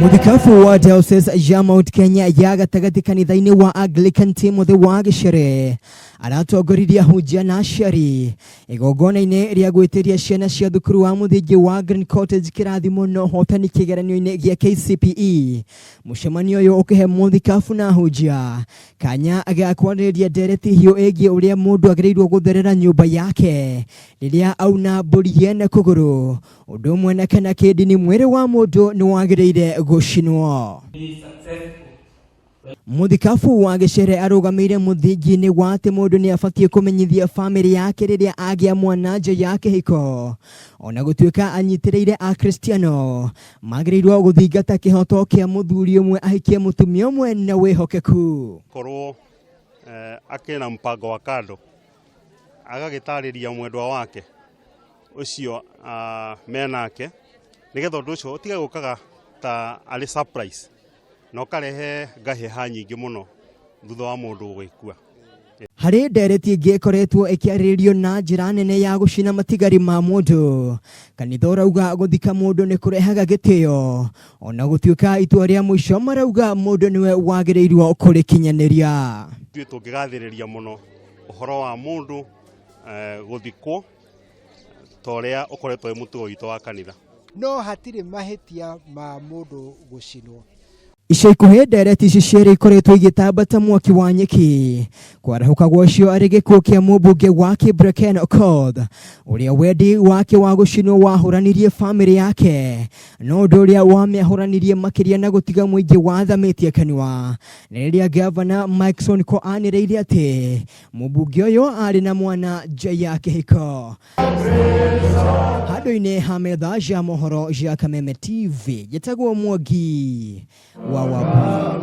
Mũthikabu wa Diocese ya Mount Kenya ya gatagatĩ kanitha-inĩ wa Anglican Timothy wa Gĩcere aratongoririe ahunjia na aciari igongona-inĩ rĩa gwĩtĩria ciana cia thukuru wa mũthingi wa Green Cottage kĩrathimo na ũhotani kĩgeranio-inĩ gĩa KCPE. Mũcemanio ũyũ ũkĩhe mũthikabu na ahunjia kanya ga kwarĩrĩria ndereti hiũ ĩgiĩ ũrĩa mũndũ agĩrĩirwo gũtherera nyũmba yake rĩrĩa auna mbũri yene kũgũrũ ũndũ ũmwe na kana kĩndini mwĩrĩ wa mũndũ nĩ wagĩrĩire gũcinwo. Mũthikabu wa Gĩcere arũgamĩire mũthingi-inĩ wa atĩ mũndũ nĩ abatiĩ kũmenyithia bamĩrĩ yake rĩrĩa agĩa mwana nja ya kĩhiko. Ona gũtuĩka anyitĩrĩire Akristiano, magĩrĩirwo gũthingata kĩhoto kĩa mũthuri ũmwe ahikie mũtumia ũmwe na wĩhokeku. Korwo eh, akĩrĩ na mpango wa kando agagĩtarĩria mwendwa wake ũcio ah, menake nĩgetha ũndũ ũcio ũtige gũkaga ta arĩ surprise na ũkarehe ngahĩha nyingĩ mũno thutha wa mũndũ gũgĩkua. Harĩ ndereti ĩngĩ ĩkoretwo ĩkĩarĩrĩrio na njĩra nene ya gũcina matigari ma mũndũ, kanitha ũrauga gũthika mũndũ nĩ kũrehaga gĩtĩo, ona gũtuĩka itua rĩa mũico marauga mũndũ nĩwe wagĩrĩirwo kũrĩkinyanĩria. Ithuĩ tũngĩgathĩrĩria mũno ũhoro wa mũndũ eh, gũthikwo ta ũrĩa ũkoretwo wĩ mũtugo witũ wa kanitha. No hatirĩ mahĩtia ma mũndũ gũcinwo. Ica ikuhĩ ndereti ici cierĩ ikoretwo igĩtamba ta mwaki wa nyeki kwarahũka gwacio arĩ gĩkuũ kĩa mũmbunge wa Kibra Ken Okoth ũrĩa wendi wake wa gũcinwo wahũranirie bamĩrĩ yake no ũndũ ũrĩa wamĩahũranirie makĩria na gũtiga mũingĩ wathamĩtie kanua nĩ rĩrĩa gavana Mike Sonko anĩrĩire atĩ Mũmbunge ũyũ arĩ na mwana nja ya kĩhiko. Handũ-inĩ ha metha ya mohoro ya Kameme TV, njĩtagwo Mwangi wa Wambui.